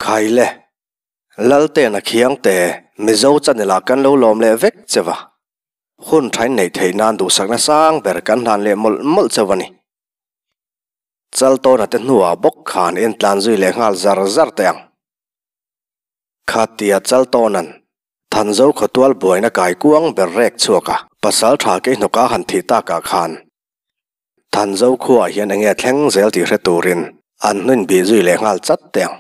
Khaile, Laltena Khiangte, Mizo channel ah kan lo lawm leh vek che va. Hun thain neih theih nan duhsakna sang ber kan hlan leh mawlh mawlh chauh a ni. Chaltawna te hnuah bawk khan intlan zui leh nghal zar zar teh ang. Khatia Chaltawna'n Thanzo khawtual buaina kai kuang ber rek chhuak a, pasal tha keihnawka han thih takah khan Thanzo khuaah hian enge thleng zel tih hre turin an hnuin bih zui leh nghal chat teh ang.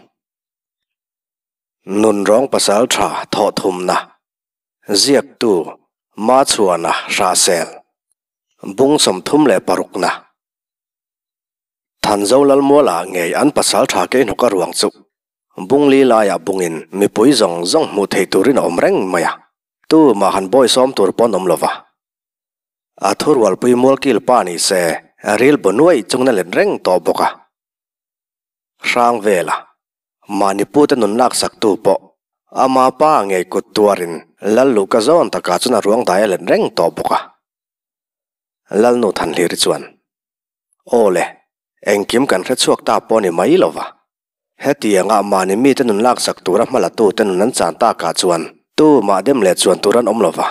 Nunrawng pasal tha thawh thumna Ziaktu Machhuana Hrahsel Bung 36na. Thanzo Lalmuala ngei an pasal tha keihnawka ruang chu Bungli laiah bungin mipui zawng zawng hmuh theih turin a awm reng mai a, tumah han bawisawm tur pawn awm lova. A thurualpui mualkil pa ni se ril bu nuai chungin a let reng tawh bawk a. Hrang vela mahni pute nun laksaktu pawh ama pa ngei kut tuarin Lal luhka zawn takah chuan a ruang dai a let reng tawh bawk a. Lalnu Thanhliri chuan, Aw le, engkim kan hre chhuak ta pawh ni mai lova. Hetianga mahni mite nun laksak tura hmalatute nun an chan takah chuan tumah dem leh chuan tur an awm lova,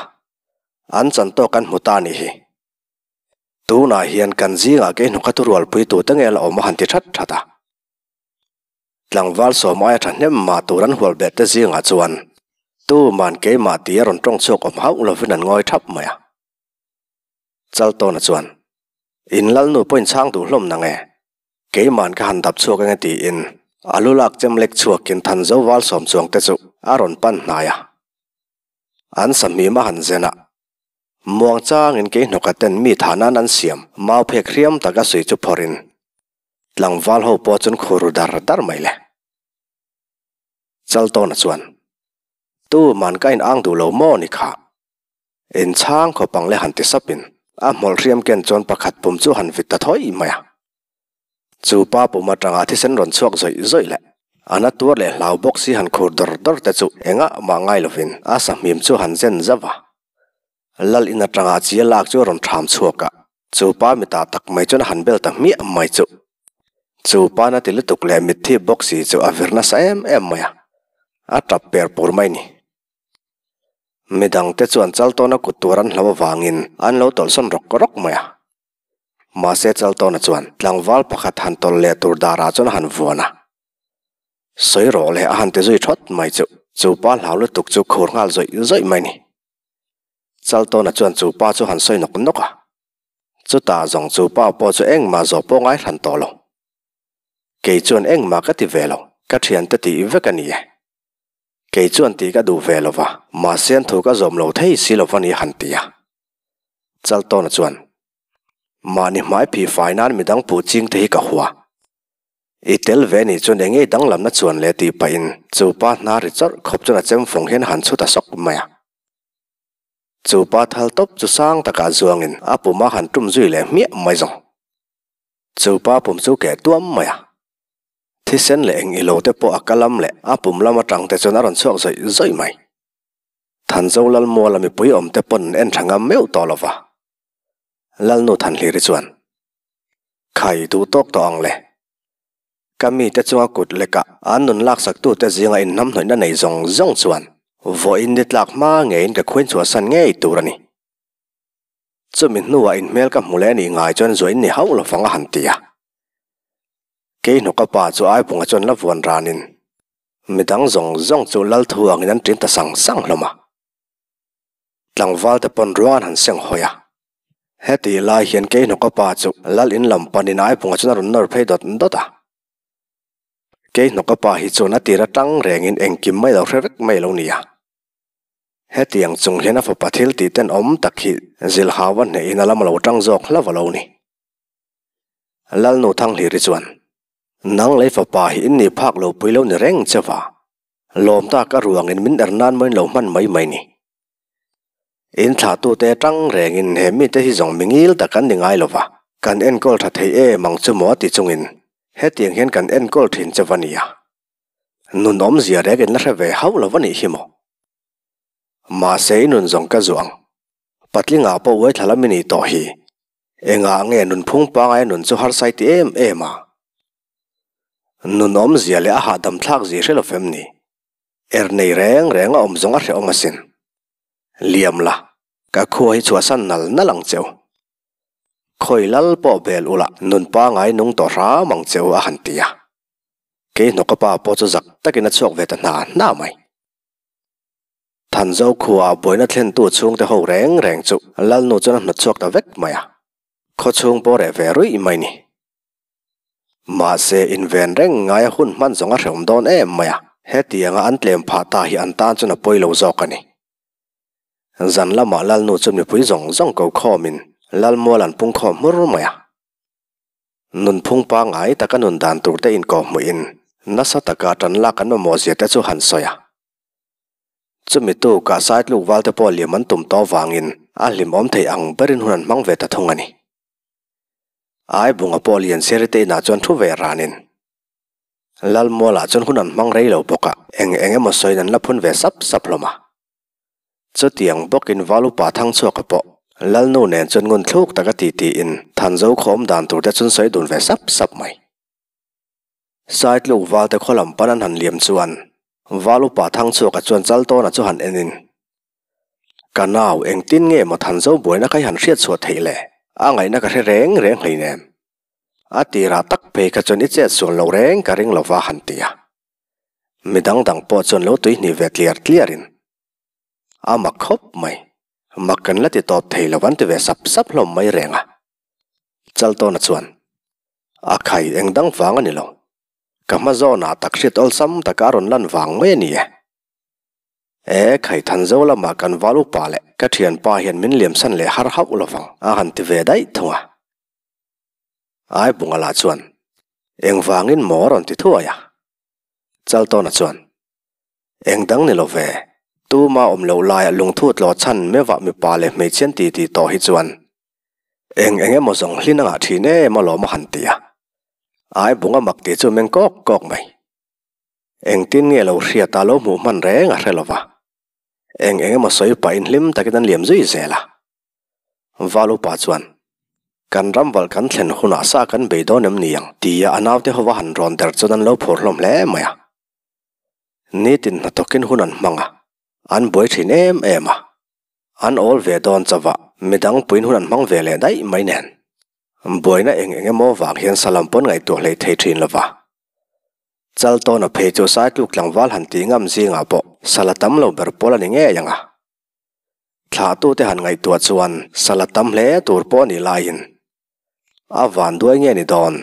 an chan tawk an hmu ta nih hi. Tunah hian kan zingah kei hnukha thurualpui tute nge la awm a han ti that that a. Tlangval sawm aia thahnem mah tur an hual bet te zingah chuan tuman keimah tih a rawn tawng chhuak awm hauh lovin an ngawi thap mai a. Chaltawna chuan, In lalnu pawhin chhang duh hlawm nang e, keiman ka han dap chhuak ange tiin a lu lak chem lek chhuakin Thanzo val sawm chuang te chu a rawn pan hnai a. An sahmim a han zen a, muang changin kei hnawka ten mi tha nan an siam mau phek hriam tak a sui chu phawrhin tlangval ho pawh chuan khur dar dar mai le. Chaltawna chuan, Tuman ka in ang duh lo maw ni kha? Inchhang khawp ang le han ti sapin a hmawlh hriam ken chuan pakhat pum chu han vit ta thawi mai a. Chu pa pum atanga thisen rawn chhuak zawih zawih leh a na tuar leh hlau bawk si han khur dawr dawr te chu engah mah ngai lovin a sahmim chu han zen zauh a. Lal in atanga chi a lak chu a rawn ṭham chhuak a, chu pa mitah tak mai chuan a han bel ta hmiah mai chu. Chu pa na ti lutuk leh mitthi bawk si chu a vir nasa em em mai a, a ṭap per pur mai ni. Midangte chuan Chaltawna kut tur an hlo avangin an lo tawlhsawn rawk rawk mai a. Mahse Chaltawna chuan tlangval pakhat han tawlh leh tur darah chuan a han vuan a. Sawi rawh leh a han ti zui thawt mai chu chu pa hlau lutuk chu khur nghal zawih zawih mai ni. Chaltawna chuan chu pa chu han sawi nawk nawk a. Chutah zawng chu pa pawh chu engmah zawh pawh ngai hran tawh lo. Kei chuan engmah ka ti ve lo, ka thiante tih vek a ni e. Kei chuan tih ka duh ve lo va, mahse an thu ka zawm lo thei si lo va ni han ti a. Chaltawna chuan, Mahni hmai phih fai nan midang puh ching te hi ka hua. I tel ve nih chuan eng ngei danglamna chuan le tih pahin chu pa hna ri chawrh khawp chuan a chem fawng hian a han chhut a sawk mai a. Chu pa thal tawp chu sang takah zuangin a pum a han tum zui leh hmiah mai zawng. Chu pa pum chu keh tuam mai a. Thisen leh eng ilo te pawh a ka lam leh a pum lam atang te chuan a rawn chhuak zawih zawih mai. Thanzo Lalmuala mipui awm te pawn en tha ngam meuh tawh lova. Lalnu Thanhliri chuan, Khai duh tawk tawh ang le. Ka mite chunga kut lekah an nun laksaktute zinga inhnamhnawihna nei zawng zawng chuan vawiin ni tlak hma ngeiin ka khuain chhuahsan ngei tur a ni. Chumi hnuah inhmel ka hmu leh anih ngai chuan zuain ni hauh lovang a han ti a. Kei hnawka pa chu Aibunga chuan la vuan ranin midang zawng zawng chu lal thu angin an ṭin ta sang sang hlawm a. Tlangval te pawn ruang an han seng hawi a. Heti lai hian kei hnawka pa chu lal in lam panin Aibunga chuan a rawn nawr phei dawt dawt a. Kei hnawka pa hi chuan a tir atang rengin engkim mai lo hre vek mai lo nia. Hetiang chung hian a fapa thil tih tenawm tak hi zilhau a hnehin a lam a lo tang zawk hlauh a lo ni. Lalnu Thanghliri chuan, Nang lei fapa hi in nih phak lo pui lo ni reng che va, lawm tak a ruangin min er nan mawiin lo hman mai mai ni. In thlahtute atang rengin he mite hi zawng mi ngil tak an ni ngai lo va, kan enkawl tha thei em ang chu maw ti chungin hetiang hian kan enkawl thin che va nia. Nun awmzia rek in la hre ve hauh lo va nih hi maw. Mahse i nun zawng ka zuang. Patlingah pawh uai thla lam i nih tawh hi. Engah nge nunphung pangai nun chu harsai ti em em a? Nun awmzia leh a hahdam thlak zia hre lo fem ni. Er nei reng reng a awm zawng a hrehawm asin. Liam la, ka khua hi chhuahsan nal nal ang cheu. Khawi lal pawh bel ula nun pangai nung tawh hram ang cheu a han ti a. Kei hnawka pa pawh chu zak takin a chhuak ve ta hna hna mai. Thanzo khua buaina thlentu chhungte ho reng reng chu Lalnu chuan a hnawt chhuak ta vek mai a. Khawchhung pawh reh ve ruih mai ni. Mahse, inven reng ngaia hun hman zawng a hrehawm dawn em mai a, hetianga an tlem phah ta hi an tan chuan a pawi lo zawk a ni. Zan lamah Lalnu chu mipui zawng zawng ko khawmin Lalmual an pung khawm hmur mai a. Nunphung pangngai taka nun dan tur te inkawhhmuhin nasa taka tan lak an mamawh zia te chu han sawi a. Chumi tukah Saitluk valte pawh liam an tum tawh vangin a hlimawm thei ang berin hun an hmang ve ta thung a ni. Ai bunga pawh Liansiari te inah chuan thu ve ranin Lalmualah chuan hun an hmang rei lo bawk a, eng eng emaw sawiin an la phun ve sap sap hlawm a. Chutiang bawkin Valupa Thangchhuaka pawh Lalnu nen chuan ngun thluk taka ti tiin Thanzo khawm dan tur te chuan sawi dun ve sap sap mai. Saitluk valte khaw lam pan an han liam chuan Valupa Thangchhuaka chuan Chaltawna chu han enin Ka nau, engtin nge maw Thanzo buaina kha i han hriat chhuah theih le? A ngaihna ka hre reng reng hleinem. A tirah tak phei kha chuan i chet sual lo reng ka ring lova han ti a. Mi dang dang pawh chuan lo tuihnih ve tliar tliarin a mak khawp mai. Mak kan la ti tawp thei lo an ti ve sap sap hlawm mai reng a. Chaltawna chuan, A khai eng dang vang a ni lo. Ka hma zawnah tak hriat awlsam taka a rawn lan vang mai a ni e. E, Khaithanzo lamah kan val upa leh ka thianpa hian min liamsan leh har hauh lovang a han ti ve daih thung a. Aibunga lah chuan, Engvangin maw a rawn ti thuai a? Chaltawna chuan, Eng dang ni lo ve, tuma awm loh laiah lungthu tlaw chhan mevah mipa leh hmeichhian ti ti tawh hi chuan eng eng emaw zawng hlin a ngah thin em alawm a han ti a. Aibunga mak tih chu meng kawk kawk mai. Engtin nge lo hriat a lo hmuh hman reng a hre lo va. Eng eng emaw sawi pahin hlim takin an liam zui zel a. Val upa chuan, Kan ram valh kan thlen hunah sa kan bei dawn em ni ang? tia a naute hova han rawn der chuan an lo phur hlawm hle mai a. Nitin hnathawkin hun an hmang a, an buai thin em em a. An awl ve dawn chauh a, midang puiin hun an hmang ve leh daih mai nen. Buaina eng eng emaw vang hian salam pawn ngaihtuah hlei thei thin lo va. Chaltawna phei chu Saitluk tlangval han tih ngam zingah pawh sala tam lo ber pawl a ni ngei ang a. Thlahtute han ngaihtuah chuan sala tam hle tur pawh a nih laiin a vanduai nge ni dawn,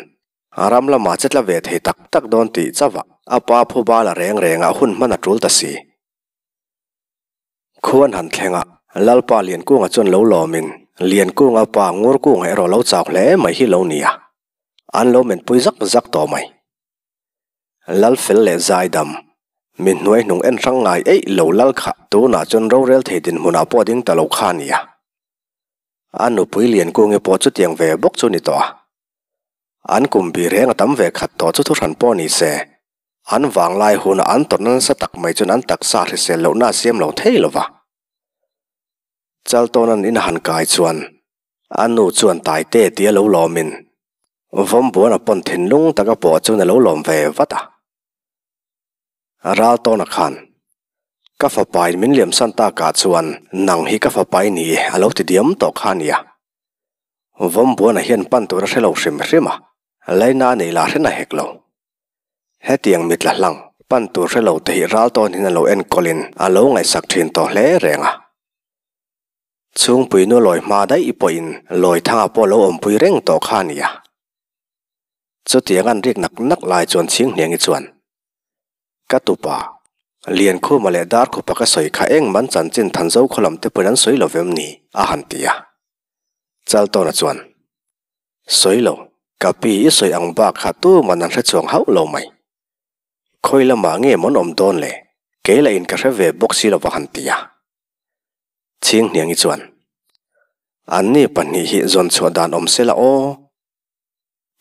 a ram lamah che tla ve thei tak tak dawn tih chauh a a pa phuba la reng rengah hun hman a tul ta si. Khuan han thleng a, Lalpa Liankunga chuan lo lawmin Liankunga pa Ngurkunga erawh lo chau hle mai hi lo ni a. An lo menpui zak zak tawh mai. Lalfel leh Zaidam, mi hnuai hnung en hrang ngai eih lo lal kha tunah chuan rorel thei dinhmunah pawh a ding ta lo kha a ni a. A nupui Liankungi pawh chutiang ve bawk chu ni tawh a. An kum bih reng a tam ve khat tawh chu thuhran pawh ni se, an vanglai hunah an tawrhna nasa tak mai chuan an taksa hrisel lohna a siam lo thei lo va. Chaltawna'n in a han kai chuan A nu chuan Taite tia lo lawmin Vawmbuana pawn thinlung taka pawh chuan a lo lawm ve vat a. Raltawna khan, Ka fapain min liamsan takah chuan nang hi ka fapai ni a lo ti diam tawh kha a nia. Vawmbuana hian pan tur a hre lo hrim hrim a, laina a nei lah hre na hek lo. Hetiang mitla hlang pan tur hre lo te hi Raltawn hian a lo enkawlin a lo ngaihsak thin tawh hle reng a. Chhungpui nu lawi hma daih pawhin lawi thangah pawh lo awmpui reng tawh kha a ni a. Chutiang an rik nak nak lai chuan Chhinghniangi chuan, Ka tupa, Liankhuma leh Darkhupa ka sawi kha eng man chanchin Thanzo khaw lam te pawhin an sawi lo vem ni? a han ti a. Chaltawna chuan, Sawi lo, ka pi i sawi ang bak kha tuman an hre chuang hauh lo mai. Khawi lamah nge mawn awm dawn le? Kei lah in ka hre ve bawk si lo va han ti a. Chhinghniangi chuan, Anni pahnih hi zawn chhuah dan awm se la aw.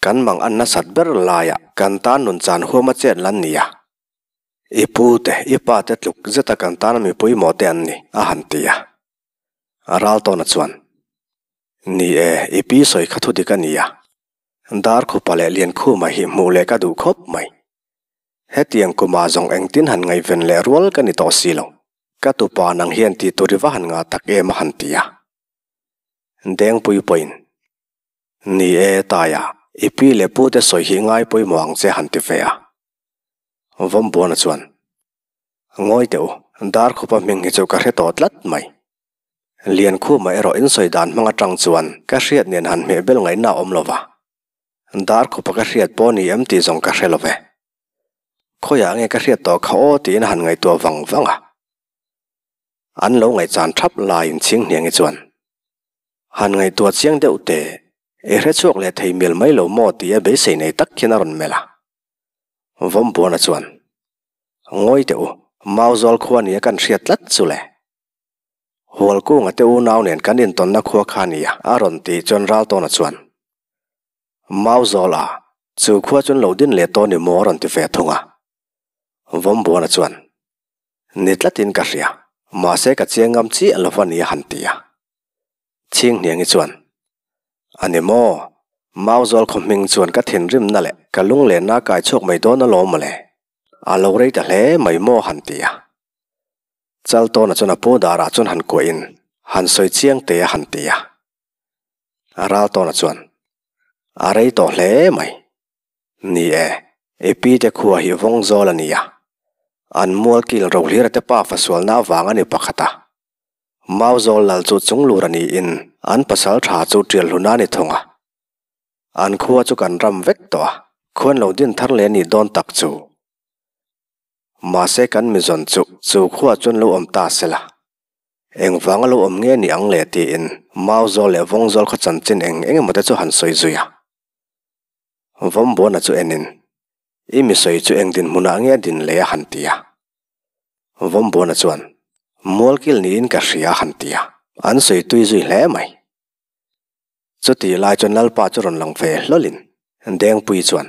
Kan mang an nasat ber laiah kan tan nun chan huam a chet lan ni a. I pu te, i pa te tluk zeta kan tana mipui maw te an ni, a han ti a. Raltawna chuan, Ni e, i pi sawi kha thu dik a ni a. Darkhupa leh Liankhuma hi hmuh leh ka duh khawp mai. Hetiang kumah zawng engtin han ngaihven leh rual ka ni tawh si lo. Ka tupa nang hian tih tur i va han ngah tak em a han ti a. Dengpui pawhin, Ni e, Taia, i pi leh pu te sawi hi ngai pawimawh ang che han ti ve a. Vawmbuana chuan, Ngawi teh u, Darkhupa hming hi chu ka hre tawh tlat mai. Liankhuma erawh insawi dan hmang atang chuan ka hriat nen han hmeh bel ngaihna a awm lo va. Darkhupa ka hriat pawh ni em tih zawng ka hre lo ve. Khawiah nge ka hriat tawh kha aw tiin a han ngaihtuah vang vang a. An lo ngaihchan thap laiin Chhinghniangi chuan, Han ngaihtuah chiang deuh teh, i hre chhuak leh thei mial mai lo maw tia beisei nei tak hian a rawn melh a. Vawmbuana chuan, Ngawi teh u, Mauzawl khua nia kan hriat tlat chu le. Hualkunga te unau nen kan intawnna khua kha nia a rawn tih chuan Raltawna chuan, Mauzawl a, chu khua chuan lo din leh tawh ni maw a rawn ti ve thung a. Vawmbuana chuan, Ni tlatin ka hria, mahse ka chiang ngam chiah lo va nia han ti a. Chhinghniangi chuan, A ni maw? Mauzawl khaw hming chuan ka thinrimna leh ka lunglenna a kai chhuak mai dawn alawm mawle. A lo rei ta hle mai maw han ti a. Chaltawna chuan a pu darah chuan han kuahin han sawi chiang te a han ti a. Raltawna chuan, A rei tawh hle mai. Ni e, i pi te khua hi vawng zawl a ni a. An mual kil rohlira te pa fasualna avang a ni pakhat a. Mauzawl lal chu chunglur a niin an pasal tha chu tial hluna a ni thung a. An khua chu kan ram vek tawh a, khuan lo din thar leh a nih dawn tak chu. Mahse kan mizawn chu chu khua chuan lo awm ta se la. Engvanga lo awm nge ni ang le tiin Mauzawl leh Vawngzawl khaw chanchin eng eng emaw te chu han sawi zui a. Vawmbuana chu enin, I mi sawi chu eng dinhmunah nge a din le a han ti a. Vawmbuana chuan, Mualkil niin ka hria a han ti a, an sawi tui zui hle mai. Chutih lai chuan Lalpa chu rawn lang ve hlawlin Dengpui chuan,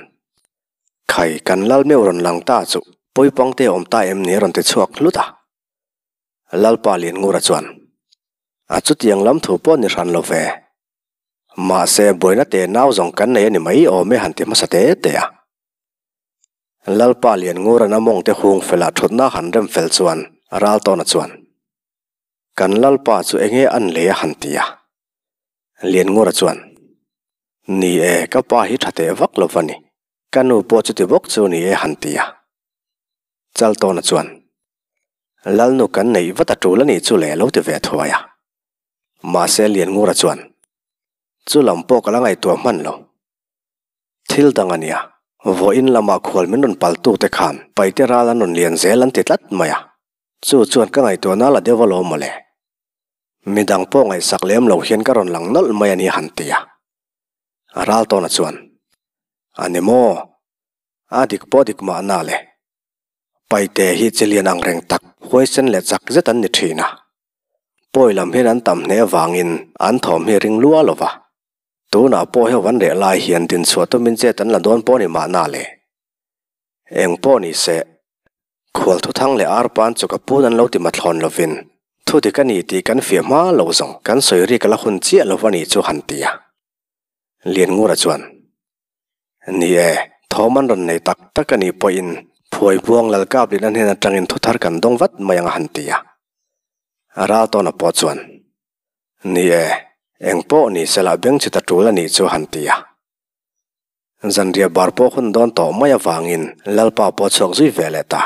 Khai, kan lal meuh rawn lang ta chu Pawipangte a awm ta em ni a rawn ti chhuak hlut a. Lalpa Lianngura chuan, A chutiang lam thu pawh ni hran lo ve. Mahse, buaina te nau zawng kan nei a ni mai awm e han ti hmasa te te a. Lalpa Lianngura'n a mawngte hung felah thutna han rem fel chuan Raltawna chuan, Kan Lalpa chu enge an lei a han ti a. Lianngura chuan, Ni e, ka pa hi tha teh vak lo va ni. Ka nu pawh chuti bawk chu ni e han ti a. Chaltawna chuan, Lalnu kan neih vat a tul a nih chu le lo ti ve thuai a. Mahse Lianngura chuan, Chu lam pawh ka la ngaihtuah hman lo. Thil dang a nia, vawiin lamah khual min rawn paltute khan paite ral an rawn lian zel an ti tlat mai a. Chu chuan ka ngaihtuahna la deuh alawm mawle. Midang pawh ngaihsak lem lo hian ka rawn lang nawlh mai a ni han ti a. Raltawna chuan, A ni maw? A dik pawh dik mahna le. Paite hi chi lian ang reng tak, huaisen leh chak zet an ni thin a. Pawi lam hian an tam hneh avangin an thawm hi ring lua lo va. Tunah pawh heuh an reh lai hian dinchhuah tumin chet an la dawn pawh ni mahna le. Eng pawh ni se, khual thuthang leh arpan chu ka pun an lo ti mathlawn lovin, thu dik a ni tih kan fiah hma lo zawng kan sawi rik a la hun chiah lo a nih chu han ti a. Lianngura chuan, Ni e, thawm an rawn nei tak tak a nih pawhin Phuaibuang Lalkaplina hnen atangin thu thar kan dawng vat mai ang a han ti a. Raltawna pawh chuan, Ni e, eng pawh ni se lah bengchhit a tul a nih chu han ti a. Zanriah bar pawh hun dawn tawh mai avangin Lalpa pawh a chhuak zui ve leh ta.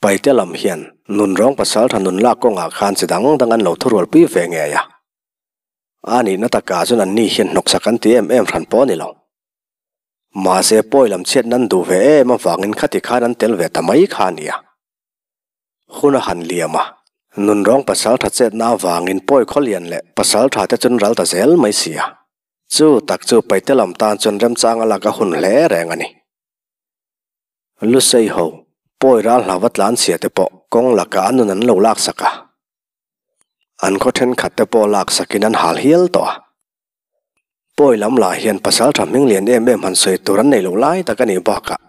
Paite lam hian nunrawng pasaltha nun lak kawngah khan chi dang dang an lo thurualpui ve ngei a. A nihna takah chuan anni hian hnawksak an ti em em hran pawh a ni lo. Mahse pawi lam chhiat nan duh ve em avangin khati khan an tel ve ta mai kha a ni a. Hun a han liam a, nunrawng pasaltha chetna avangin pawi khawlian leh pasaltha te chuan ral ta zel mai si a. Chu tak chu Paite lam tan chuan remchang a lak a hun hle reng a ni. Lusei ho, pawi ral hlauva tlan chhia te pawh kawng lakah an nun an lo laksak a. An khaw thenkhat te pawh laksakin an hal hial tawh a. Pawi lam lah hian pasaltha hming lian em em han sawi tur an nei loh lai tak a nih bakah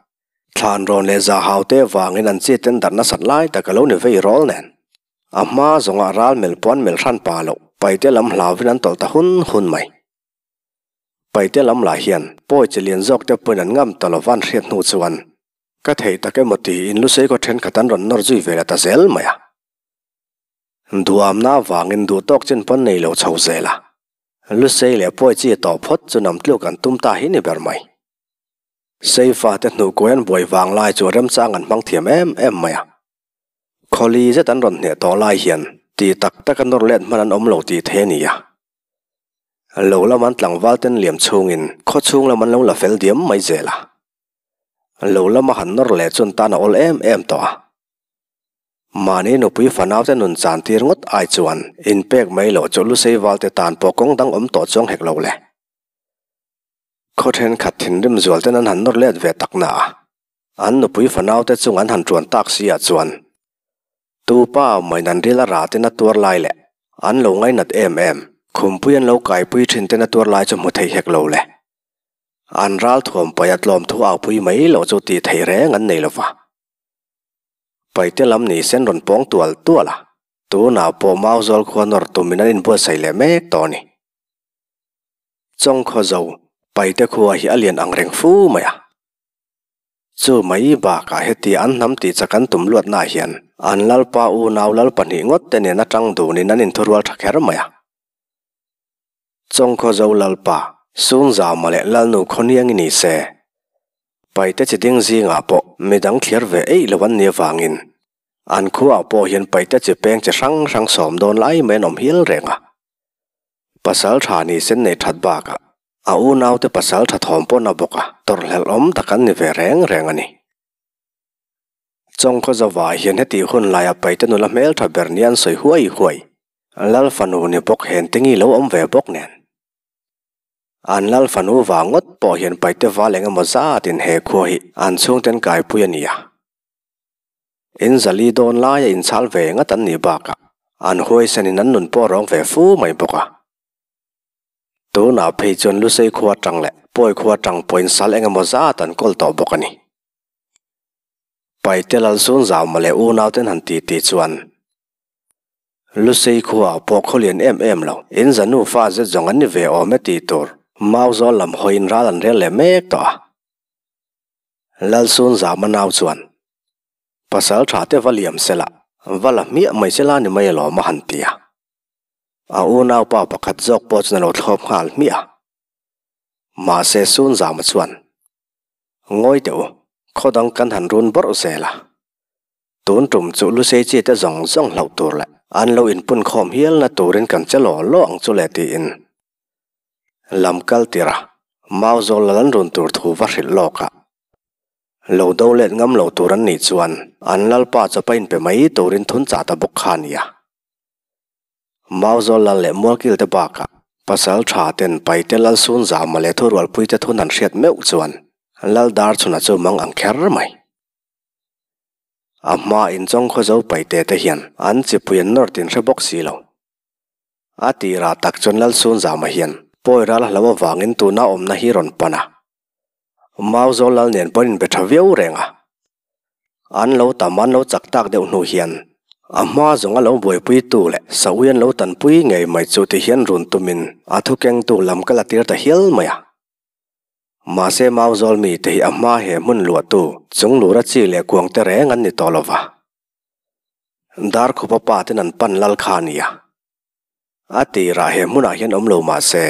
thlan rawn leh zahau te vangin an chi ten darh nasat lai tak a lo ni vei rawl nen. A hma zawngah ral melh pawh an melh hran pa loh, Paite lam hlauvin an tawlh ta hun hun mai. Paite lam lah hian pawi chi lian zawk te pawhin an ngam ta lova an hriat hnu chuan. Ka theih tak emaw tiin Lusei khaw thenkhat an rawn nawr zui ve la ta zel mai a. Duamna avangin duh tawk chin pawn nei lo chho zel a. Lusei leh pawi chi tawh phawt chu nam tluk an tum ta hi ni ber mai. Seifa te hnuhkuai an buai vang lai chu remchang an hmang thiam em em mai a. Khawli zet an rawn hneh tawh lai hian ti tak taka nawr let hman an awm lo tih thei a ni a. Lo lam an tlangval ten liam chhungin khaw chhung lam an lo la fel diam mai zel a. Lo lama han nawr leh chuan tan a awl em em tawh a. Mahni nupui fanau te nun chan tir ngawt ai chuan inpek mai loh chu Lusei valte tan pawh kawng dang awm tawh chuang hek lo le. Khaw thenkhat thinrim zual ten an han nawr let ve tak na a, an nupui fanau te chung an han tuan tak si ah chuan tupa maiin an ril a rah ten a tuar lai leh an lo ngainat em em khumpui an lo kaipui thin ten a tuar lai chu hmu thei hek lo le. An ral thuam paih a tlawm thu au pui mai loh chu tih theih reng an nei lo va. Paite lam ni sen rawn pawng tual tual a, tunah pawh Mauzawl khua nawr tumin an inbuatsaih leh mek tawh a ni. Chawngkhaw zo Paite khua hi a lian ang reng fu mai a. Chu mai bakah heti an hnam tih chak an tum luatnaah hian an lalpa unau lal pahnih ngawt te nen atang dunin an inthurual tha kher mai a. Chawngkhaw zo lalpa Sungzama leh Lalnu Khawniangi ni se, Paite chi ding zingah pawh midang thliar ve eih lo an nih avangin an khuaah pawh hian Paite chi peng chi hrang hrang sawm dawn lai mai an awm hial reng a. Pasal tha ni sen nei that bakah a unaute pasal tha thawm pawn a bawk a, tawrhhlelh awm tak an ni ve reng reng a ni. Chawngkhaw Zova hian heti hun laia Paite nula hmel tha ber ni an sawi huai huai, Lal fanu ni bawk hen te ngi lo awm ve bawk nen. An Lal fanu vang ngawt pawh hian Paite val eng emaw zatin he khua hi an chhungten kaipui a ni a. In zali dawn laia inchhal ve ngat an nih bakah an huaisanin an nun pawh a rawng ve fu mai bawk a. Tunah phei chuan Lusei khua tang leh Pawi khua tang pawhin sal eng emaw zat an kawl tawh bawk a ni. Paite Lalsun Zauma leh unauten han ti ti chuan Lusei khuaah pawh khaw lian em em lo, in za nufa zet zawng an ni ve awm e tih tur Mauzawl lam hawiin ral an rel leh mek tawh a. Lalsun Zama nau chuan, Pasal tha te va liam sela, va la hmiah mai sela ni mai alawm a han ti a. A unaupa pakhat zawk pawh chuan a lo thlawp nghal hmiah a. Mahse Sun Zama chuan, Ngawi teh u, khaw dang kan han run bawrh zel a. Tun tum chu Lusei chi te zawng zawng hlauh tur leh an lo inpun khawm hialna turin kan che law law ang chu le tiin lam kal tir a, Mauzawl lal an run tur thu va hrilh lawk a. Lo do let ngam lo tur an nih chuan an lalpa chawpa inpe mai turin thun chah ta bawk kha a ni a. Mauzawl lal leh Mualkil te bakah pasal tha ten Paite lal sun zama leh thurualpui te thun an hriat meuh chuan Lal Darchhuna chu mang ang kher mai. A hma in Chawngkhaw zo Paite te hian an chipui an nawr tin hre bawk si lo. A tirah tak chuan Lalsunzama hian pawi ral a hlo avangin tuna awmna hi rawn pan a. Mauzawl lal nen pawhin inbe tha viau reng a. An lo tam an lo chak tak deuh hnu hian a hma zawng a lo buaipuitu leh Saui an lo tanpui ngei mai chu ti hian run tumin a thukengtu lam ka la tir ta hial mai a. Mahse Mauzawl mite hi a hma he hmun luahtu chung lura chi leh kuang te reng an ni tawh lo va. Darkhupa pa ten an pan lal kha a nia. A tirah he hmunah hian awm lo mah se,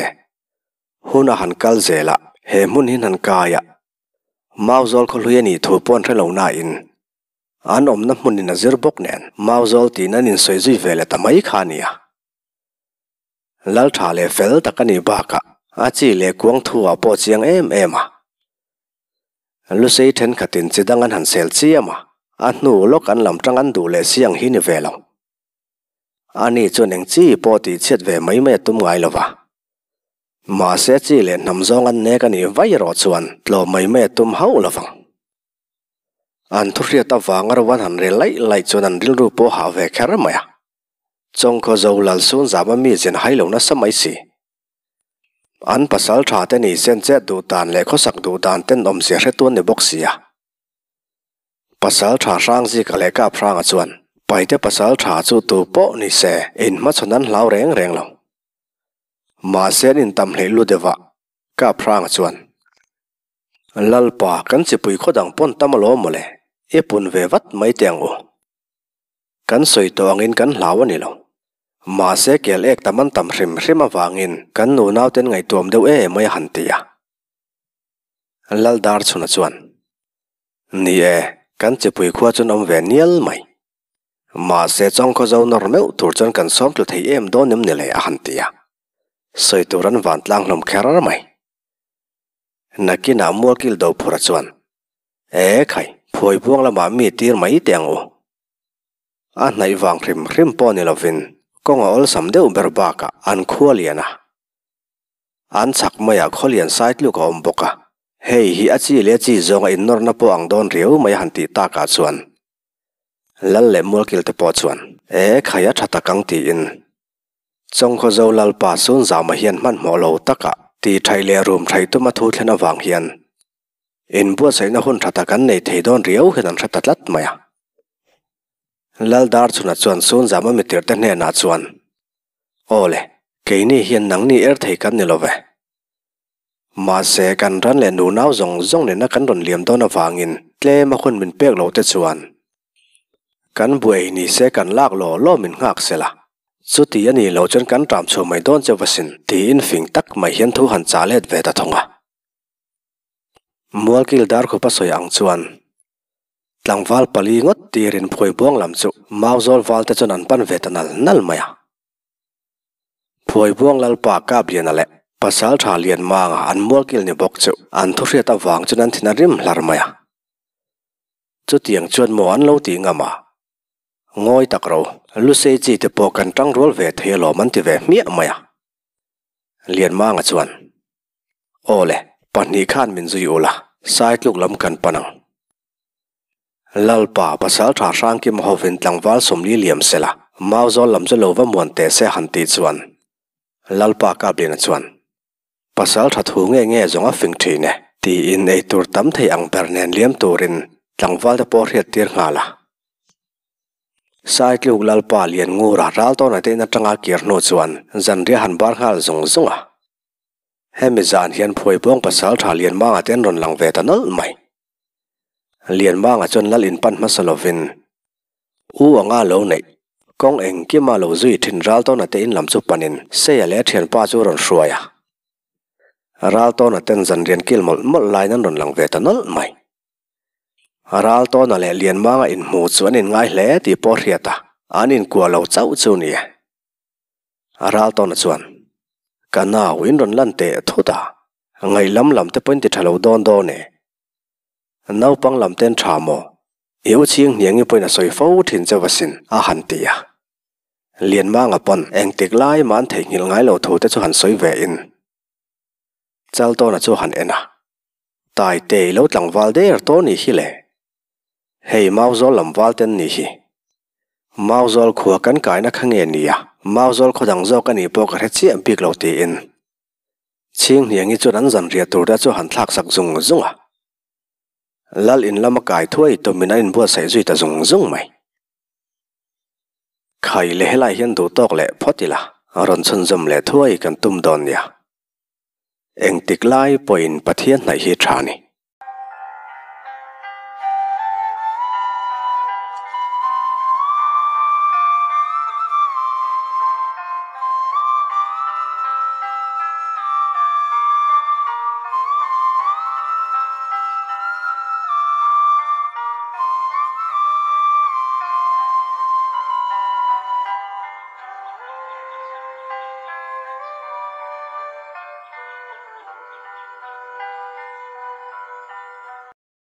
hun a han kal zel a, he hmun hi han kai a, Mauzawl khawhlui a nih thu pawh an hre lo nain, an awmna hmunin a zir bawk nen Mauzawl tiin an insawi zui ve leh ta mai kha a nia. Lal tha leh fel tak a nih bakah a chi leh kuang thu-ah pawh a chiang em em a. Lusei thenkhatin chi dang an han sel chiam a, a hnu lawk an lam tang an duh leh si ang hi ni ve lo. Ani chuan eng chi pawh tih chhiat ve mai mai a tum ngai lo va. Mahse chi leh hnam zawng an nek a nih vai erawh chuan tlawm mai mai a tum hauh lo vang. An thuhriat avanga ro an han rel laih laih chuan an rilru pawh hah ve kher mai a. Chawngkhaw zo Lalsun zama mi zin hai lo nasa mai si. An pasal tha te ni sen chet duh dan leh khawsak duh dan ten awmzia hre tuan ni bawk sia. Pasal tha hrang zika leh kap hranga chuan Paite pasal tha chu tu pawh ni se in hmachhawn an hlau reng reng lo. Mahse an intam hleih lu deuh a, kap hranga chuan. Lalpa, kan chipui khaw dang pawn tam alawm mawle, i pun ve vat mai teh ang u. Kan sawi tawh angin kan hlau a ni lo. Mahse kel ek tam an tam hrim hrim avangin kan nunauten ngaihtuam deuh em mai a han ti a. Lal Darchhuna chuan, Ni e, kan chipui khua chuan awm ve nial mai. Mahse chawngkhaw zo nawr meuh tur chuan kan sawm tlu thei em dawn em ni le a han ti a. Sawi tur an vantlang hlawm kher mai. Nakinah Mualkil Dophura chuan, E khai, phuai buang lamah mi tir mai teh ang u. A hnaih vang hrim hrim pawh ni lovin kawng a awlsam deuh ber bakah an khua lian a. An chhak maiah khaw lian sai tluk a awm bawk a, hei hi a chi leh chi zawnga innawrna pawh ang dawn riau mai a han tih takah chuan Lal leh Mualkil te pawh chuan, E khai a tha tak ang tiin Chawngkhawzo Lalpa Sunzama hian hmanhmawh lo taka ti thaih leh rum thaih tuma thu thlen avang hian inbuatsaihna hun tha tak an nei thei dawn riau hian an hre ta tlat mai a. Lal Darchhuna chuan Sunzama mitirhte hnenah chuan, Aw le, keini hian nangni er thei kan ni lo ve. Mahse, kan ran leh nunau zawng zawng nena kan rawn liam dawn avangin tlema hun min pek lo te chuan Kan buai ni se kan lak law law min nghak sela, chuti a nih loh chuan kan ṭam chhuah mai dawn cheuh asin tiin fing tak mai hian thu han chah let ve ta thung a. Mualkil Darkhupa sawi ang chuan tlangval pali ngawt tirin phuai buang lam chu Mauzawl val te chuan an pan ve ta nal nal mai a. Phuai buang Lalpa Kapliana leh Pasalṭha Lianmanga an mualkil ni bawk chu an thuhriat avang chuan an thin a rim hlar mai a. Chutiang chuan maw an lo tih ngam a? Ngawi tak ro, Lusei chi te pawh kan tang rual ve thei alawm an ti ve hmiah mai a. Lianmanga chuan, Aw le, pahnih khan min zui ula, Saitluk lam kan pan ang. Lalpa, Pasaltha Hrangkima hovin tlangval 40 liam sela, Mauzawl lam chu lo va muan teh se han tih chuan, Lalpa Kapliana chuan, Pasal tha thu nge nge zawng a fing thin e, tiin ei tur tam thei ang ber nen liam turin tlangval te pawh hriat tir nghal a. Saitluk Lalpa Lianngura ral tawn ate in atanga kir hnu chuan zanriah han bar nghal zung zung a. Hemi zan hian Phuaibuang pasal tha Lianmanga te an rawn lang ve ta nawlh mai. Lianmanga chuan lal in pan hmasa lovin U anga lo neih, kawng engkima lo zui thin Raltawna te in lam chu panin Seia leh a thianpa chu a rawn hruai a. Raltawna ten zanrian kil mawlh mawlh laiin an rawn lang ve ta nawlh mai. Raltawna leh Lianmanga inhmu chu an inngai hle tih pawh a hriat a, an inkuah lo chauh chu ni e. Raltawna chuan, Ka nau, in rawn lan teh thut a, ngaih lam lam te pawhin ti tha lo dawn dawn e. Naupang lam ten tha maw? I u chhing hniangi pawhin a sawi fo thin chauh asin, a han ti a. Lianmanga pawn engtik lai mah an theihnghilh ngai lo thu te chu han sawi ve in Chaltawna chu han en a, Taite i lo tlangval der tawh nih hi le. Hei Mauzawl lam val ten nih hi. Mauzawl khua kan kaina kha nge nia, Mauzawl khaw dang zawk a nih pawh ka hre chiah bik lo tiin Chhing hniangi chuan an zanriah tur te chu han thlak sak zung zung a. Lal in lama kai thuai tumin an inbuatsaih zui ta zung zung mai. Khai leh helai hian duh tawk leh phawt ila, rawn chhunzawm leh thuai kan tum dawn nia. Engtik lai pawhin Pathian hnaih hi tha ni.